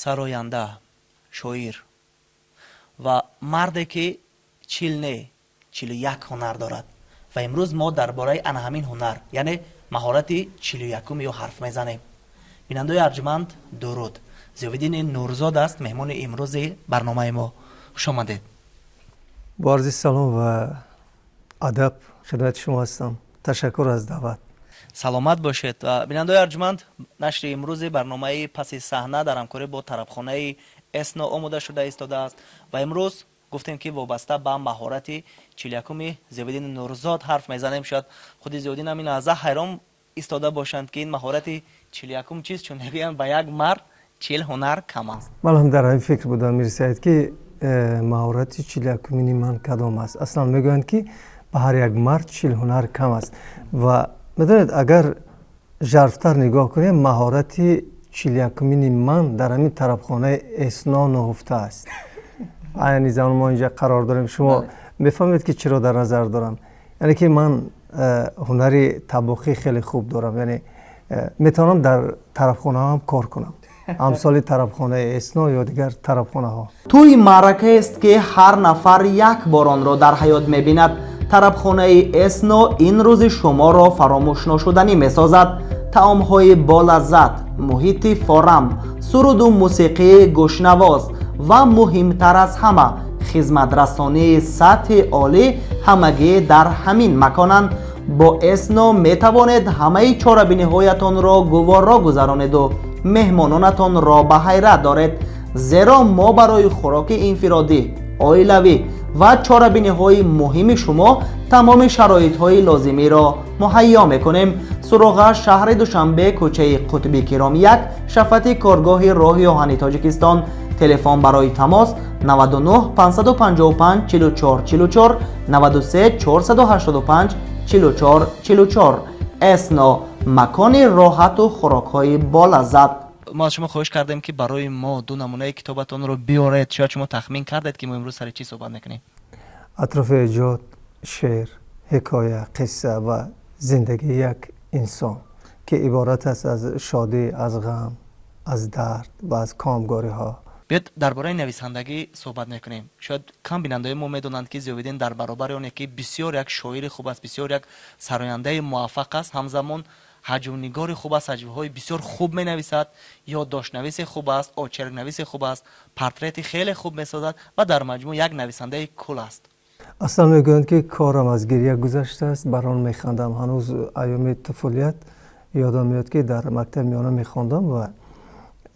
Сароянда, шоир ва марде, ки 40 не, 41 ҳунар дорад. Ва имрӯз мо дар бораи ана ҳамин ҳунар, яъне маҳорати 41-уми ё ҳарф мезанем. Бинандаои арҷманд, дуруд! Зиёвиддини Нурзод аст меҳмони имрӯзи барномаи мо. Хуш омадед! Бо арзи салом ва адаб хидмати шумо ҳастам. Ташаккур аз даъват. Саломат бошед. Бинандаои арҷманд, нашри имрӯзи барномаи «Паси саҳна» дар ҳамкорӣ бо тарабхонаи «Эсно» омода шуда истодааст. Ва имрӯз гуфтем, ки вобаста ба маҳорати 41-уми Зиёвиддини Нурзод ҳарф мезанем. Шояд худи Зиёвиддин ҳам ин лаҳза ҳайрон истода бошанд, ки ин маҳорати 41-ум чист, чун мегӯянд, ба як мард 40 ҳунар кам аст. Ман ҳам дар ҳамин фикр будам, Мирсаид, ки маҳорати 41-умини ман кадом аст. Аслан мегӯянд, ки ба ҳар як мард 40 ҳунар кам аст. Ва медонед, агар жарфтар нигоҳ кунем, маҳорати 41-умини ман дар ҳамин тарабхонаи «Эсно» нуҳуфта аст. Айни замон мо инҷа қарор дорем. Шумо мефаҳмед, ки чиро дар назар дорам. Яъне ки ман ҳунари табохӣ хеле хуб дорам, яъне метавонам дар тарабхонаҳо ҳам кор кунам, амсоли тарабхонаи «Эсно» ё дигар тарабхонаҳо. Тӯй маъракаест, ки ҳар нафар як бор онро дар ҳаёт мебинад. Тарабхонаи «Эсно» ин рӯзи шуморо фаромӯшношуданӣ месозад. Таомҳои болаззат, муҳити форам, суруду мусиқии гӯшнавоз ва муҳимтар аз ҳама, хизматрасонии сатҳи олӣ ҳамагӣ дар ҳамин маконанд. Бо «Эсно» метавонед ҳамаи чорабиниҳоятонро гуворо гузаронеду меҳмононатонро ба ҳайрат доред, зеро мо барои хӯроки инфиродӣ, оилавӣ ва чорабиниҳои муҳими шумо тамоми шароитҳои лозимиро муҳайё мекунем. Суроға: шаҳри Душанбе, кӯчаи Қутби Киром 1, шафати коргоҳи роҳи оҳани Тоҷикистон. Телефон барои тамос: 99 555 44 44, 93 485 44 44. «Эсно» — макони роҳату хӯрокҳои болаззат. Мо аз шумо хоҳиш кардем, ки барои мо ду намунаи китобатонро биёред. Шояд шумо тахмин кардед, ки мо имрӯз сари чӣ суҳбат мекунем. Атрофи эҷод, шеър, ҳикоя, қисса ва зиндагии як инсон, ки иборат аст аз шодӣ, аз ғам, аз дард ва аз комгориҳо. Биёд, дар бораи нависандагӣ суҳбат мекунем. Шояд кам бинандаои мо медонанд, ки Зиёвиддин дар баробари оне ки бисёр як шоири хуб аст, бисёр як сарояндаи муваффақ аст, ҳамзамон ҳаҷвнигори хуб аст, ҳаҷвҳои бисёр хуб менависад, ёддоштнависи хуб аст, очеркнависи хуб аст, портрети хеле хуб месозад ва дар маҷмӯъ як нависандаи кул аст. Аслан мегӯянд, ки корам аз гиря гузаштааст, бар он механдам. Ҳанӯз айёми туфулият ёдам меояд, ки дар мактаби миёна мехондам ва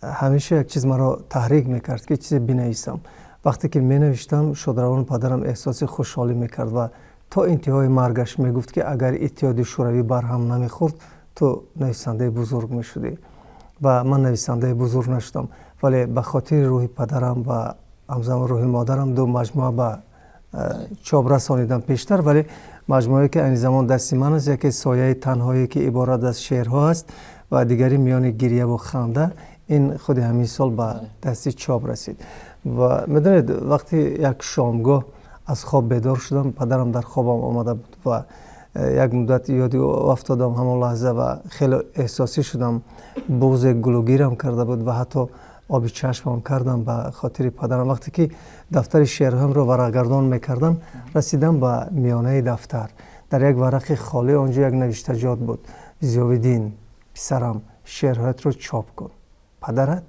ҳамеша як чиз маро таҳрик мекард, ки чизе бинависам. Вақте ки менавиштам, шодравон падарам эҳсоси хушҳолӣ мекард ва то интиҳои маргаш мегуфт, ки агар Иттиҳоди Шӯравӣ барҳам намехӯрд, ту нависандаи бузург мешудӣ. Ва ман нависандаи бузург нашудам, вале ба хотири рӯҳи падарам ва ҳамзамон рӯҳи модарам ду маҷмӯа ба чоп расонидам пештар. Вале маҷмӯае, ки айни замон дасти ман аст, яке «Сояи танҳое», ки иборат аз шеърҳо аст, ва дигари «Миёни гирьяву ханда». Ин худи ҳамин сол ба дасти чоп расид. Ва медонед, вақте як шомгоҳ аз хоб бедор шудам, падарам дар хобам омада буд ва як муддат ёди ӯ афтодам ҳамон лаҳза ва хеле эҳсосӣ шудам. Буғзе гулугирам карда буд ва ҳатто оби чашмам кардам ба хотири падарам. Вақте ки дафтари шеърҳоямро варақгардон мекардам, расидам ба миёнаи дафтар. Дар як варақи холӣ он ҷо як навиштаҷот буд: «Зиёвиддин, писарам, шеърҳоятро чоп кун», падарат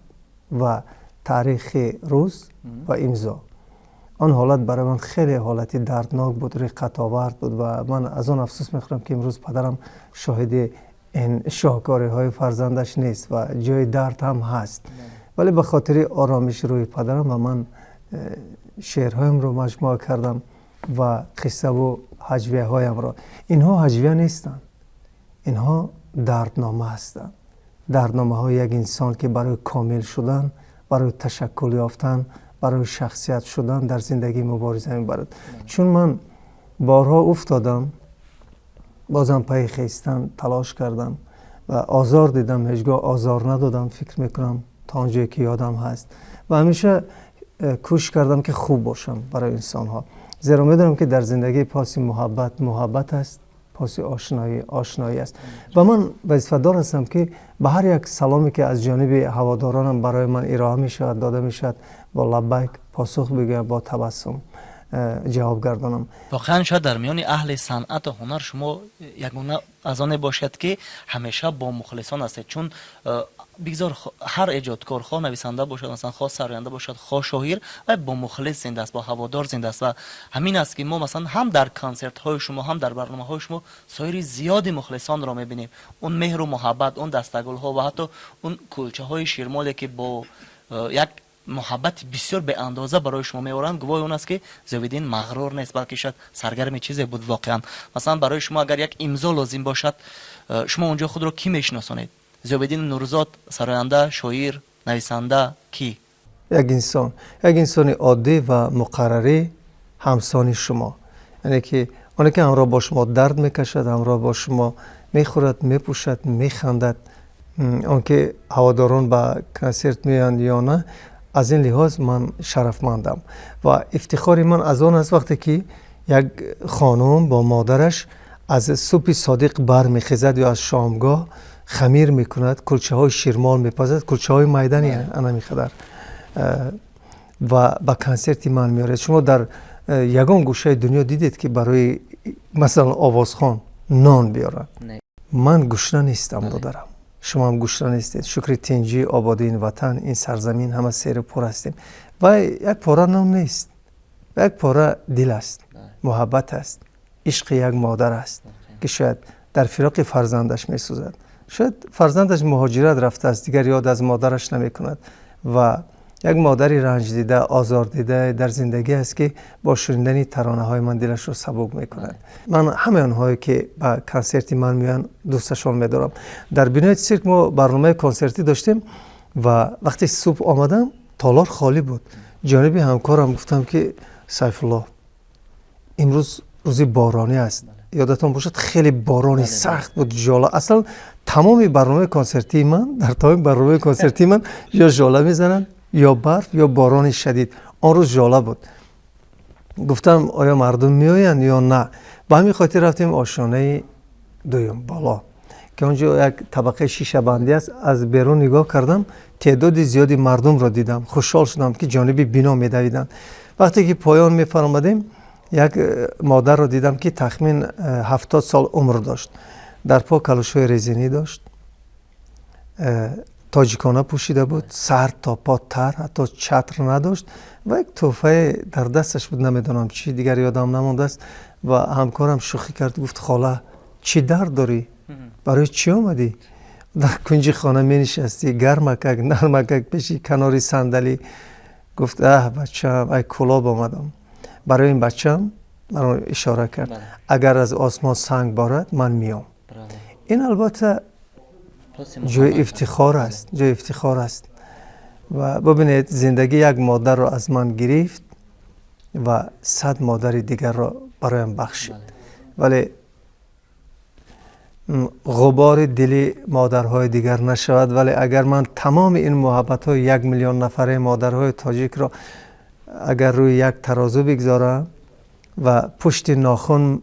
ва таърихи рӯз ва имзо. Он ҳолат барои ман хеле ҳолати дарднок буд, риққатовар буд ва ман аз он афсӯс мехӯрам, ки имрӯз падарам шоҳиди ин шоҳкориҳои фарзандаш нест ва ҷои дард ҳам ҳаст. Вале ба хотири оромиши рӯҳи падарам ва ман шеърҳоямро маҷмӯа кардам ва қиссаву ҳаҷвияҳоямро. Инҳо ҳаҷвия нестанд, инҳо дарднома ҳастанд, дардномаҳои як инсон, ки барои комил шудан, барои ташаккул ёфтан, барои шахсият шудан дар зиндагӣ мубориза мебарад. Чун ман борҳо уфтодам, бозам пайи хестан талош кардам ва озор дидам, ҳеҷ гоҳ озор надодам, фикр мекунам, то он ҷое ки ёдам ҳаст. Ва ҳамеша кӯшиш кардам, ки хуб бошам барои инсонҳо, зеро медонам, ки дар зиндагӣ поси муҳаббат муҳаббат аст. Поси ошноӣ ошноӣ аст ва ман вазифадор ҳастам, ки ба ҳар як саломе, ки аз ҷониби ҳаводоронам барои ман ироа мешавад, дода мешавад, бо лаббайк посух бигӯям, бо табассум ҷавоб гардонам. Воқеан, шояд дар миёни аҳли санъату ҳунар шумо ягона аз оне бошед, ки ҳамеша бо мухлисон ҳастед, чун бигзор ҳар эҷодкор, хоҳ нависанда бошад, масалан, хоҳ сароянда бошад, хоҳ шоир, вай бо мухлис зинда аст, бо ҳаводор зинда аст. Ва ҳамин аст, ки мо, масалан, ҳам дар консертҳои шумо, ҳам дар барномаҳои шумо соири зиёди мухлисонро мебинем. Он меҳру муҳаббат, он дастагулҳо ва ҳатто он кулчаҳои ширмоле, ки бо як муҳаббати бисёр беандоза барои шумо меоранд, гувоҳи он аст, ки Зиёвиддин мағрур нест, балки шояд саргарми чизе буд. Воқеан, масалан, барои шумо агар як имзо лозим бошад, шумо онҷо худро кӣ мешиносонед? Зиёвиддин Нурзод сароянда, шоир, нависанда, кӣ? Як инсон, як инсони оддӣ ва муқаррарӣ, ҳамсони шумо, яъне ки оне ки ҳамроҳ бо шумо дард мекашад, ҳамроҳ бо шумо мехӯрад, мепӯшад, механдад. Он ки ҳаводорон ба консерт меоянд ё на, аз ин лиҳоз ман шарафмандам ва ифтихори ман аз он аст, вақте ки як хонум бо модараш аз субҳи содиқ бармехезад ё аз шомгоҳ хамир мекунад, кулчаҳои ширмол мепазад, кулчаҳои майдани анами қадар, ва ба консерти ман меорад. Шумо дар ягон гӯшаи дунё дидед, ки барои, масалан, овозхон нон биёрад? Ман гушна нестам, додарам, шумоам гушна нестед. Шукри тинҷӣ, ободии ин ватан, ин сарзамин, ҳама серу пур ҳастем. Ва як пора нон нест, як пора дил аст, муҳаббат аст, ишқи як модар аст, ки шояд дар фироқи фарзандаш месӯзад, шояд фарзандаш муҳоҷират рафтааст, дигар ёд аз модараш намекунад ва як модари ранҷдида, озордида дар зиндагӣ аст, ки бо шунидани таронаҳои ман дилашро сабук мекунад. Ман ҳамаи онҳое, ки ба консерти ман меоянд, дӯсташон медорам. Дар бинои цирк мо барномаи консертӣ доштем ва вақте субҳ омадам, толор холӣ буд. Ҷониби ҳамкорам гуфтам, ки Сайфулло, имрӯз рӯзи боронӣ аст, ёдатон бошад, хеле борони сахт буд, жола. Аслан тамоми барномаи консертии ман, дар тамоми барномаи консертии ман ё жола мезананд, ё барф, ё борони шадид. Он рӯз жола буд. Гуфтам, оё мардум меоянд ё на? Ба ҳамин хотир рафтем ошёнаи дуюм боло, ки он ҷо як табақаи шишабандӣ аст. Аз берун нигоҳ кардам, теъдоди зиёди мардумро дидам, хушҳол шудам, ки ҷониби бино медавиданд. Вақте ки поён мефаромадем, як модарро дидам, ки тахмин 70 сол умр дошт, дар по калӯшҳои резинӣ дошт, тоҷикона пӯшида буд, сар то по тар, ҳатто чатр надошт ва як тӯҳфае дар дасташ буд, намедонам чӣ, дигар ёдам намондааст. Ва ҳамкорам шӯхӣ кард, гуфт: «Хола, чӣ дард дорӣ, барои чӣ омадӣ? Дар кунҷи хона менишастӣ, гармакак, нармакак, пеши канори сандалӣ». Гуфт: «Аҳ, бачаам, ай Кӯлоб омадам барои ин бачам». Маро ишора кард: «Агар аз осмон санг борад, ман меом». Ин албатта ҷои ифтихор аст, ҷои ифтихор аст. Ва бубинед, зиндагӣ як модарро аз ман гирифт ва 100 модари дигарро бароям бахшид, вале ғубори дили модарҳои дигар нашавад. Вале агар ман тамоми ин муҳаббатҳои 1 миллион нафараи модарҳои тоҷикро агар рӯи як тарозу бигзорам ва пушти нохун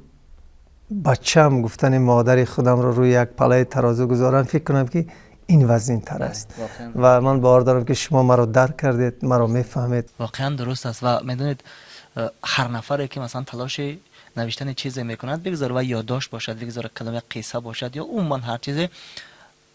бачам гуфтани модари худамро рӯи як палаи тарозу гузорам, фикр кунам, ки ин вазнинтар аст. Ва ман бовар дорам, ки шумо маро дарк кардед, маро мефаҳмед. Воқеан дуруст аст. Ва медонед, ҳар нафаре ки, масалан, талоши навиштани чизе мекунад, бигзор вай ёддошт бошад, бигзор кадом як қисса бошад ё умуман ҳар чизе,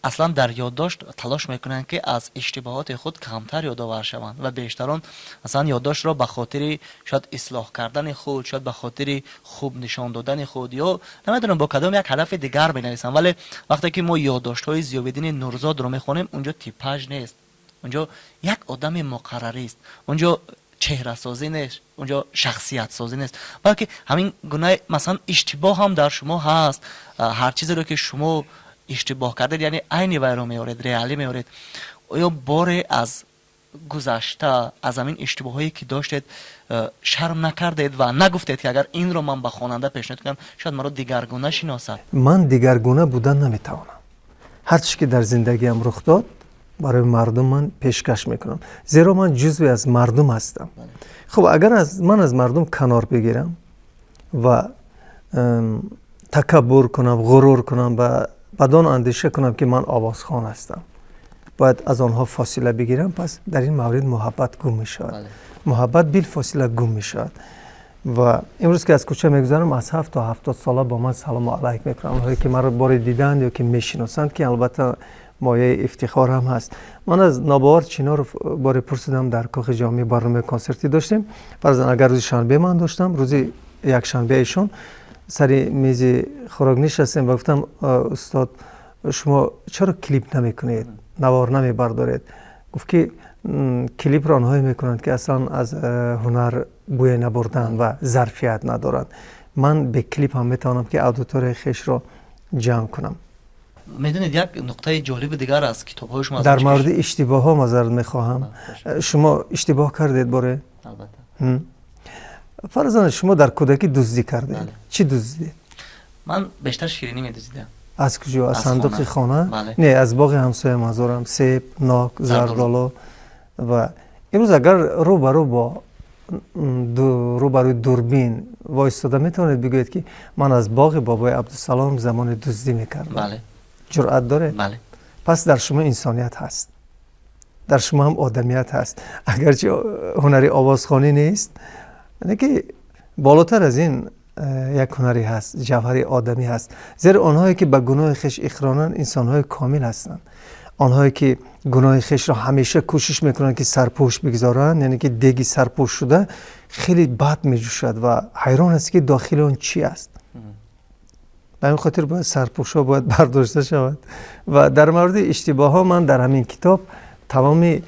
аслан дар ёддошт талош мекунанд, ки аз иштибоҳоти худ камтар ёдовар шаванд. Ва бештарон, масалан, ёддоштро ба хотири шояд ислоҳ кардани худ, шояд ба хотири хуб нишон додани худ ё намедонам бо кадом як ҳадафи дигар менависанд. Вале вақте ки мо ёддоштҳои Зиёвиддини Нурзодро мехонем, унҷо типаж нест, унҷо як одами муқаррарист, унҷо чеҳрасозӣ нест, унҷо шахсиятсозӣ нест, балки ҳамин гуна, масалан, иштибоҳ ҳам дар шумо ҳаст. Ҳар чизеро, ки шумо иштибоҳ кардед, яъне айни вайро меоред, реалӣ меоред. Оё боре аз гузашта, аз ҳамин иштибоҳое, ки доштед, шарм накардед ва нагуфтед, ки агар инро ман ба хонанда пешниҳод кунам, шояд маро дигаргуна шиносад? Ман дигаргуна будан наметавонам. Ҳар чиз, ки дар зиндагиам рух дод, барои мардум ман пешкаш мекунам, зеро ман ҷузве аз мардум ҳастам. Хуб, агар ман аз мардум канор бигирам ва Такаббур кунам, ғурур кунам ва бад он андеша кунам, ки ман овозхон ҳастам, бояд аз онҳо фосила бигирам, пас дар ин маврид муҳаббат гум мешавад, муҳаббат билфосила гум мешавад. Ва имрӯз ки аз кӯча мегузарам, аз 7 то 70 сола бо ман салому алайк мекунанд, онҳое ки маро боре диданд ё ки мешиносанд, ки албатта мояи ифтихор ҳам ҳаст. Ман аз Нобовар Чиноров боре пурсидам, дар Кохи Ҷомӣ барномаи консертӣ доштем. Фарзан, агар рӯзи шанбе ман доштам, рӯзи якшанбе эшон сари мизи хӯрок нишастем ва гуфтам: «Устод, шумо чаро клип намекунед, навор намебардоред?» Гуфт, ки клипро онҳое мекунанд, ки аслан аз ҳунар бӯе набурданд ва зарфият надоранд. Ман бе клип ҳам метавонам, ки аудиторияи хешро ҷамъ кунам. Медонед, як нуқтаи ҷолиби дигар аз китобҳои шумо Дар мавриди иштибоҳҳо маъзарат мехоҳам. Шумо иштибоҳ кардед боре? Албатта. Фарзан, шумо дар кӯдакӣ дуздӣ кардед. Чӣ дуздидед? Ман бештар ширинӣ медуздидам. Аз куҷо? Аз сандуқи хона? Не, аз боғи ҳамсоя манзурам: себ, нок, зардолу. Ва имрӯз агар рӯ ба рӯ бо рӯ ба рӯи дурбин воистода метавонед бигӯед, ки ман аз боғи бобои Абдусалом замоне дуздӣ мекардам? Ҷуръат доред? Пас дар шумо инсоният ҳаст, дар шумо ҳам одамият ҳаст, агарчи ҳунари овозхонӣ нест, ки болотар аз ин як ҳунаре ҳаст, ҷавҳари одамӣ ҳаст. Зеро онҳое ки ба гуноҳи хеш иқроранд, инсонҳои комил ҳастанд. Онҳое ки гуноҳи хешро ҳамеша кӯшиш мекунанд, ки сарпӯш бигзоранд, яъне ки деги сарпӯш шуда хеле бад меҷӯшад ва ҳайрон аст, ки дохили он чӣ аст. Ба ҳамин хотир бояд сарпӯшҳо бояд бардошта шавад. Ва дар мавриди иштибоҳҳо ман дар ҳамин китоб тамоми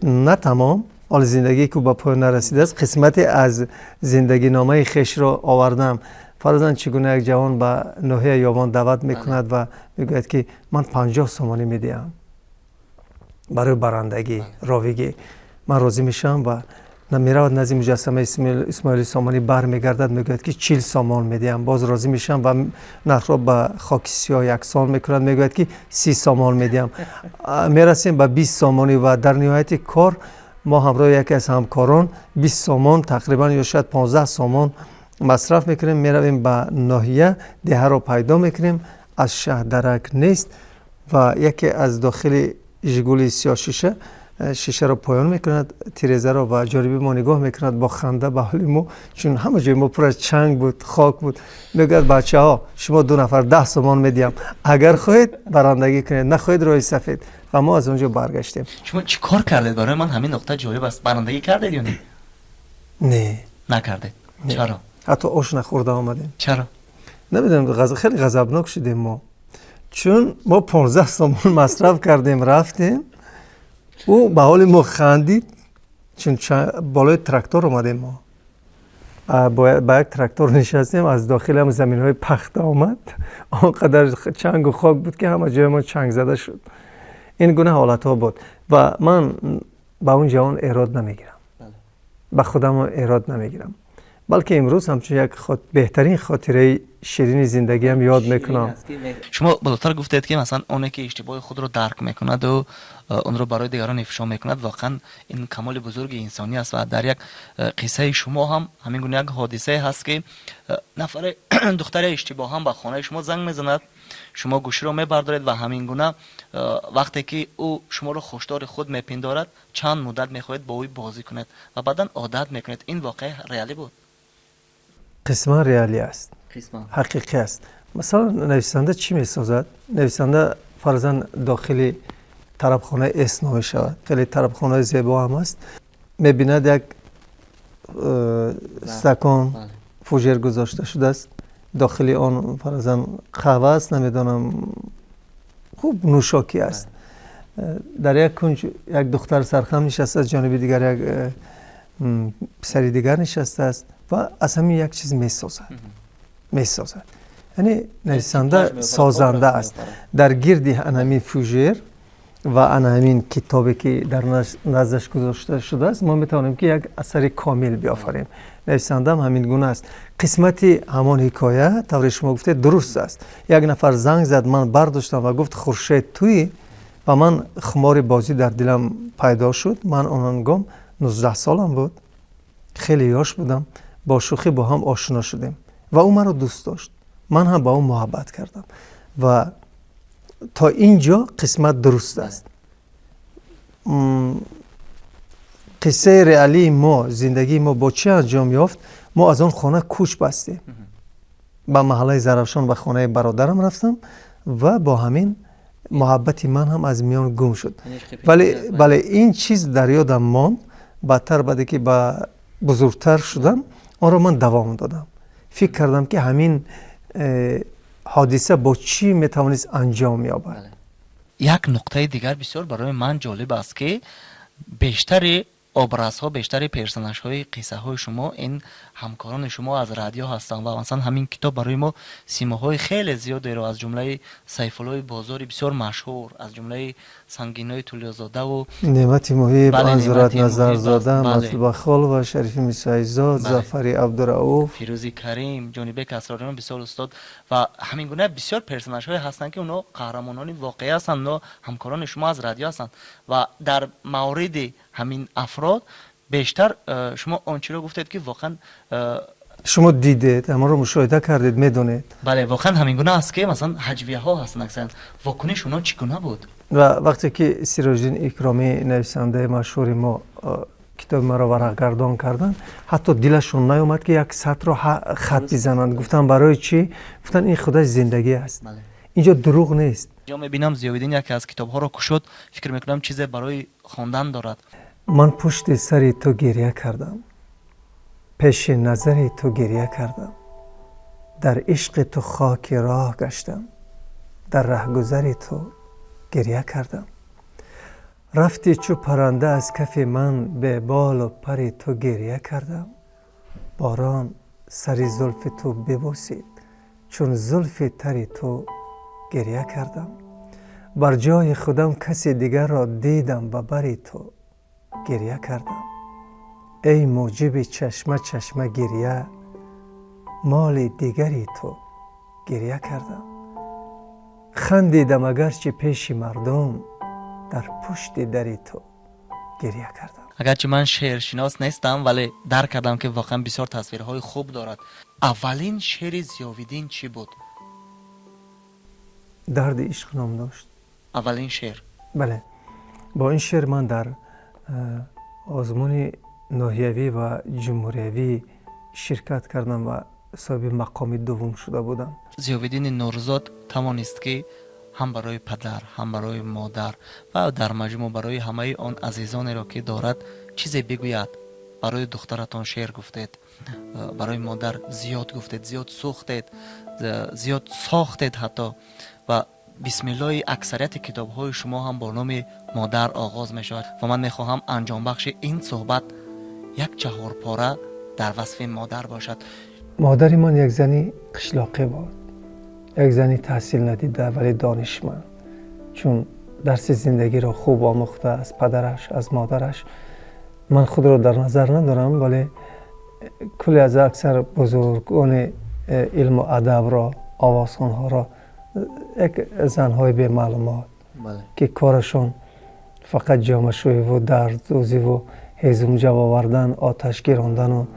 на тамом, ҳоли зиндагие ки ба поён нарасидааст, қисмате аз зиндагиномаи хешро овардам. Фарзан, чӣ гуна як ҷавон ба ноҳияи Ёвон даъват мекунад ва мегӯяд, ки ман 50 сомонӣ медиҳам барои барандагӣ, ровигӣ. Ман розӣ мешавам ва меравад назди муҷассамаи Исмоили Сомонӣ, бармегардад, мегӯяд, ки 40 сомон медиҳам. Боз розӣ мешавам ва нархро ба хоки сиёҳ яксон мекунад, мегӯяд, ки 30 сомон медиҳам. Мерасем ба 20 сомонӣ ва дар ниҳояти кор мо ҳамроҳи яке аз ҳамкорон 20 сомон тақрибан ё шояд 15 сомон масраф мекунем, меравем ба ноҳия, деҳаро пайдо мекунем, аз шаҳр дарак нест ва яке аз дохили Жигули сиёҳшиша шишаро поён мекунад, тирезаро, ва ҷониби мо нигоҳ мекунад бо ханда ба ҳоли мо, чун ҳама ҷои мо пур аз чанг буд, хок буд. Мегӯяд: «Бачаҳо, шумо ду нафар 10 сомон медиҳам, агар хоҳед, барандагӣ кунед, нахоҳед, роҳи сафед». Ва мо аз он ҷо баргаштем. Шумо чӣ кор кардед? Барои ман ҳамин нуқта ҷолиб аст. Барандагӣ кардед ё не? Не. Накардед? Чаро? Ҳатто ош нахӯрда омадем. Чаро? Намедонам, хеле ғазабнок шудем мо, чун мо 15 сомон масраф кардем, рафтем, ӯ ба ҳоли мо хандид, чун болои трактор омадем. Мо ба як трактор нишастем, аз дохили ҳам заминҳои пахта омад, он қадар чангу хок буд, ки ҳама ҷои мо чанг зада шуд. Ин гуна ҳолатҳо буд ва ман ба он ҷавон эрод намегирам, ба худам эрод намегирам, балки имрӯз ҳамчун як беҳтарин хотираи ширини зиндагиам ёд мекунам. Шумо болотар гуфтед, ки масалан, оне ки иштибоҳи худро дарк мекунаду онро барои дигарон ифшо мекунад, воқеан ин камоли бузурги инсонӣ аст. Ва дар як қиссаи шумо ҳам ҳамин гуна як ҳодисае ҳаст, ки нафаре, духтаре иштибоҳан ба хонаи шумо занг мезанад, шумо гӯширо мебардоред ва ҳамин гуна вақте ки ӯ шуморо хушдори худ мепиндорад, чанд муддат мехоҳед бо ӯ бозӣ кунед ва баъдан одат мекунед. Ин воқеа реалӣ буд? Қисман реалӣ аст, ҳақиқӣ аст. Масалан, нависанда чӣ месозад? Нависанда фарзан дохили тарабхонаи Эсно мешавад, хеле тарабхонаи зебо ҳам аст, мебинад, як стакон фужер гузошта шудааст, дохили он фарзан қаҳва аст, намедонам, хуб, нӯшокӣ аст. Дар як кунҷ як духтар сархам нишастааст, ҷониби дигар як писари дигар нишастааст ва аз ҳамин як чиз месозад. Яъне нависанда созанда аст. Дар гирди анҳамин фужер ва ана ҳамин китобе, ки дар наздаш гузошта шудааст, мо метавонем, ки як асари комил биёфарем. Нависандаам ҳамин гуна аст. Қисмати ҳамон ҳикоя, тавре шумо гуфтед, дуруст аст. Як нафар занг зад, ман бардоштам ва гуфт: «Хуршед, туӣ?» Ва ман хумори бозӣ дар дилам пайдо шуд. Ман он ҳангом 19 солам буд, хеле ёш будам. Бо шӯхӣ бо ҳам ошино шудем ва ӯ маро дӯст дошт. Ман ҳам ба ӯ муҳаббат кардам ва то ин ҷо қисмат дуруст аст. Қиссаи реалии мо, зиндагии мо бо чӣ анҷом ёфт? Мо аз он хона кӯч бастем, ба маҳаллаи Зарафшон, ба хонаи бародарам рафтам ва бо ҳамин муҳаббати ман ҳам аз миён гум шуд. Вале, бале, ин чиз дар ёдам монд. Баъдтар, баъде ки ба бузургтар шудам, онро ман давом додам. Фикр кардам, ки ҳамин ҳодиса бо чӣ метавонист анҷом ёбад. Як нуқтаи дигар бисёр барои ман ҷолиб аст, ки бештари образҳо, бештари персонажҳои қиссаҳои шумо ин ҳамкорони шумо аз радио ҳастанд. Ва масалан, ҳамин китоб барои мо симоҳои хеле зиёдеро, аз ҷумлаи Сайфуллои бозори бисёр машҳур, аз ҷумлаи Сангинои Тулёзодаву Неъмати Муҳиб, Анзурат Назарзода, Матлубахолова, Шарифи Мисаизод, Зафари Абдурауф. Фирӯзи Карим, Ҷонибек Асрориён, бисёр устод ва ҳамин гуна бисёр персонажҳое ҳастанд, ки онҳо қаҳрамонони воқеӣ ҳастанд, онҳо ҳамкорони шумо аз радио ҳастанд. Ва дар мавриди ҳамин афрод бештар шумо он чиро гуфтед, ки воқеан Шумо дидед, ҳамонро мушоҳида кардед, медонед. Бале, воқеан ҳамин гуна аст, ки масалан ҳаҷвияҳо ҳастанд аксаран. Вокуниш онҳо чӣ гуна буд? Ва вақте ки Сироҷиддин Икромӣ, нависандаи машҳури мо, китоби маро варақгардон карданд, ҳатто дилашон наёмад, ки як сатрро хат бизананд. Гуфтанд: «Барои чӣ?» Гуфтанд: «Ин худаш зиндагӣ аст, инҷо дурӯғ нест». Ҷо мебинам, Зиёвиддин яке аз китобҳоро кушод, фикр мекунам, чизе барои хондан дорад. Ман пушти сари ту гирья кардам, пеши назари ту гирья кардам, дар ишқи ту хоки роҳ гаштам, дар раҳгузари ту гирья кардам. Рафтӣ чу парранда аз кафи ман, беболу пари ту гирья кардам. Борон сари зулфи ту бибӯсид, чун зулфи тари ту гирья кардам. Бар ҷои худам каси дигарро дидам, ба бари ту гирья кардам. Эй мӯҷиби чашма чашма гирья, моли дигари ту гирья кардам. Хандидам агарчи пеши мардум, дар пушти дари ту гирья кардам. Агарчи ман шеършинос нестам, вале дарк кардам, ки воқеан бисёр тасвирҳои хуб дорад. Аввалин шеъри Зиёвиддин чӣ буд? «Дарди ишқ» ном дошт. Аввалин шеър? Бале, бо ин шеър ман дар озмуни ноҳиявӣ ва ҷумҳуриявӣ ширкат кардам ва соҳиби мақоми дуввум шуда будам. Зиёвиддини Нурзод тавонист, ки ҳам барои падар, ҳам барои модар ва дар маҷмӯъ барои ҳамаи он азизонеро, ки дорад, чизе бигӯяд. Барои духтаратон шеър гуфтед, барои модар зиёд гуфтед, зиёд сӯхтед, зиёд сохтед ҳатто. Ва бисмиллоҳи аксарияти китобҳои шумо ҳам бо номи модар оғоз мешавад. Ва ман мехоҳам анҷомбахши ин суҳбат як чаҳорпора дар васфи модар бошад. Модари ман як зани қишлоқӣ буд, як зани таҳсил надида, вале донишманд, чун дарси зиндагиро хуб омӯхта аз падараш, аз модараш. Ман худро дар назар надорам, вале кулли аз аксар бузургони илму адабро, овозхонҳоро як занҳои бемаълумот, ки корашон фақат ҷомашӯиву дардӯзиву ҳезумҷав овардан, оташ гирондану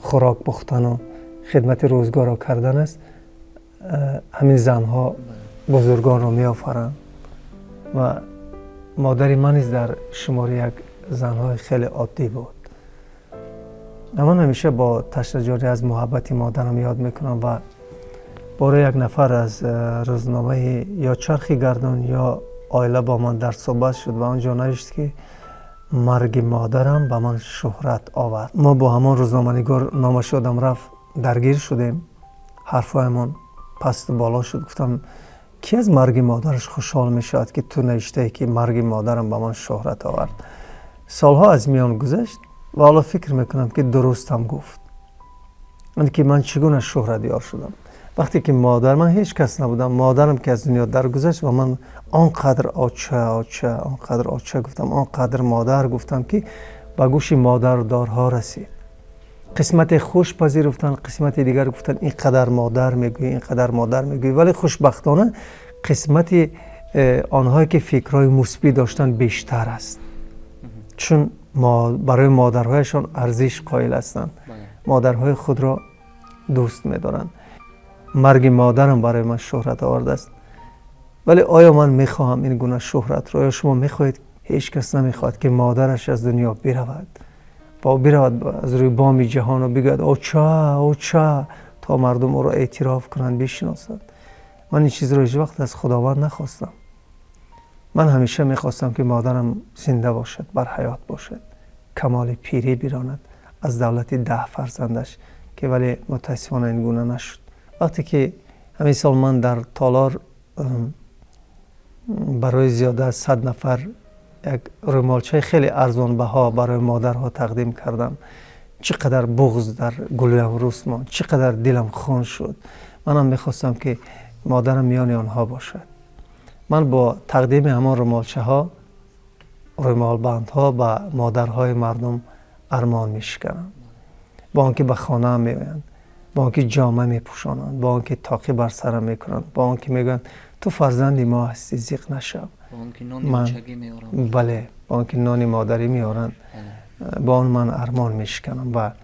хӯрок пухтану хидмати рӯзгорро кардан аст, ҳамин занҳо бузургонро меофаранд. Ва модари ман низ дар шумори як занҳои хеле оддӣ буд. Ман ҳамеша бо ташнаҷонӣ аз муҳаббати модарам ёд мекунам. Ва боре як нафар аз рӯзномаи ё «Чархи гардон», ё «Оила» бо ман дар суҳбат шуд ва он ҷо навишт, ки марги модарам ба ман шӯҳрат овард. Мо бо ҳамон рӯзноманигор, номаш ёдам рафт, даргир шудем, ҳарфҳоямон пасту боло шуд. Гуфтам: «Кӣ аз марги модараш хушҳол мешавад, ки ту навиштае, ки марги модарам ба ман шӯҳрат овард?» Солҳо аз миён гузашт ва ҳоло фикр мекунам, ки дурустам гуфт, ки ман чӣ гуна шӯҳратёр шудам. Вақте ки модар ман, ҳеҷ кас набудам, модарам ки аз дунё даргузашт ва ман он қадр «оча, оча», он қадр «оча» гуфтам, он қадр «модар» гуфтам, ки ба гӯши модардорҳо расид. Қисмате хуш пазируфтанд, қисмати дигар гуфтанд: «Ин қадар модар мегӯӣ, ин қадар модар мегӯӣ». Вале хушбахтона қисмати онҳое, ки фикрҳои мусбӣ доштанд, бештар аст, чун барои модарҳояшон арзиш қоил ҳастанд, модарҳои худро дӯст медоранд. Марги модарам барои ман шӯҳрат овардааст. Вале оё ман мехоҳам ин гуна шӯҳратро ё шумо мехоҳед? Ҳеҷ кас намехоҳад, ки модараш аз дунё биравад ва биравад аз рӯи боми ҷаҳону бигӯяд: «Оча, оча», то мардум ӯро эътироф кунанд, бишиносанд. Ман ин чизро ҳеҷ вақт аз Худованд нахостам. Ман ҳамеша мехостам, ки модарам зинда бошад, бар ҳаёт бошад, камоли пирӣ биронад аз давлати 10 фарзандаш, ки вале мутаассифона ин гуна нашуд. Вақте ки ҳамин сол ман дар толор барои зиёда аз 100 нафар як рӯмолчаи хеле арзонбаҳо барои модарҳо тақдим кардам, чӣ қадар буғз дар гулӯям рӯст монд, чӣ қадар дилам хун шуд. Манам мехостам, ки модарам миёни онҳо бошад. Ман бо тақдими ҳамон рӯмолчаҳо, рӯмолбандҳо ба модарҳои мардум армон мешиканам, бо он ки ба хонаам меоянд, бо он ки ҷома мепӯшонанд, бо он ки тоқӣ бар сарам мекунанд, бо он ки мегӯянд: «Ту фарзанди мо ҳастӣ, зиқ нашав». Бале, бо он ки нони модарӣ меоранд, бо он ман армон мешиканам ва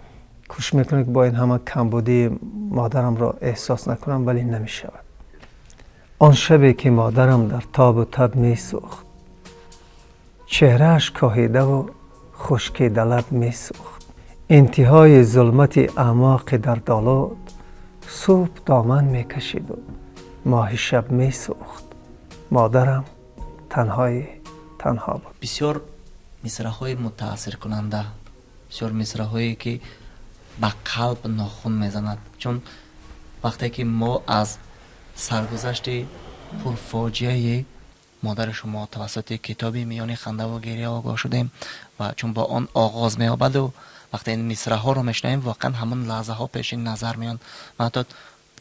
кӯшиш мекунам, ки бо ин ҳама камбудии модарамро эҳсос накунам, вале намешавад. Он шабе ки модарам дар тобу таб месӯхт, чеҳрааш коҳидаву хушкидалаб месӯхт, интиҳои зулмати аъмоқи дардолуд субҳ доман мекашиду моҳи шаб месӯхт. Модарам танҳои танҳо буд. Бисёр мисраҳои мутаассиркунанда, бисёр мисраҳое, ки ба қалб нохун мезанад, чун вақте ки мо аз саргузашти пурфоҷиаи модари шумо тавассути китоби «Миёни хандаву гиря» огоҳ шудем ва чун бо он оғоз меёбаду вақте ин мисраҳоро мешунавем, воқеан ҳамон лаҳзаҳо пеши назар меоянд. Ман ҳатто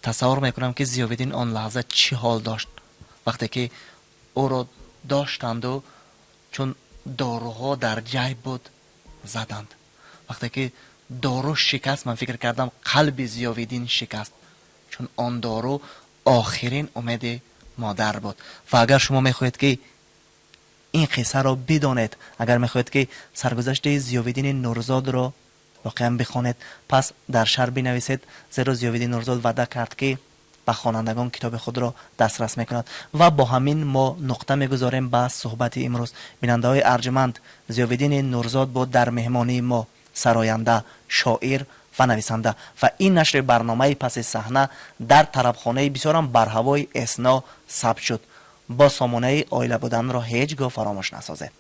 тасаввур мекунам, ки Зиёвиддин он лаҳза чӣ ҳол дошт, вақте ки ӯро доштанду чун доруҳо дар ҷайб буд, заданд. Вақте ки дору шикаст, ман фикр кардам, қалби Зиёвиддин шикаст, чун он дору охирин умеди модар буд. Ва агар шумо мехоҳед, ки ин қиссаро бидонед, агар мехоҳед, ки саргузашти Зиёвиддини Нурзодро воқеан бихонед, пас дар шарҳ бинависед, зеро Зиёвиддин Нурзод ваъда кард, ки ба хонандагон китоби худро дастрас мекунад. Ва бо ҳамин мо нуқта мегузорем ба суҳбати имрӯз. Бинандаҳои арҷманд, Зиёвиддини Нурзод буд дар меҳмонии мо, сароянда, шоир ва нависанда. Ва ин нашри барномаи «Паси саҳна» дар тарабхонаи бисёрам барҳавои «Эсно» сабт шуд. Бо сомонаи оила буданро ҳеҷ гоҳ фаромӯш насозед.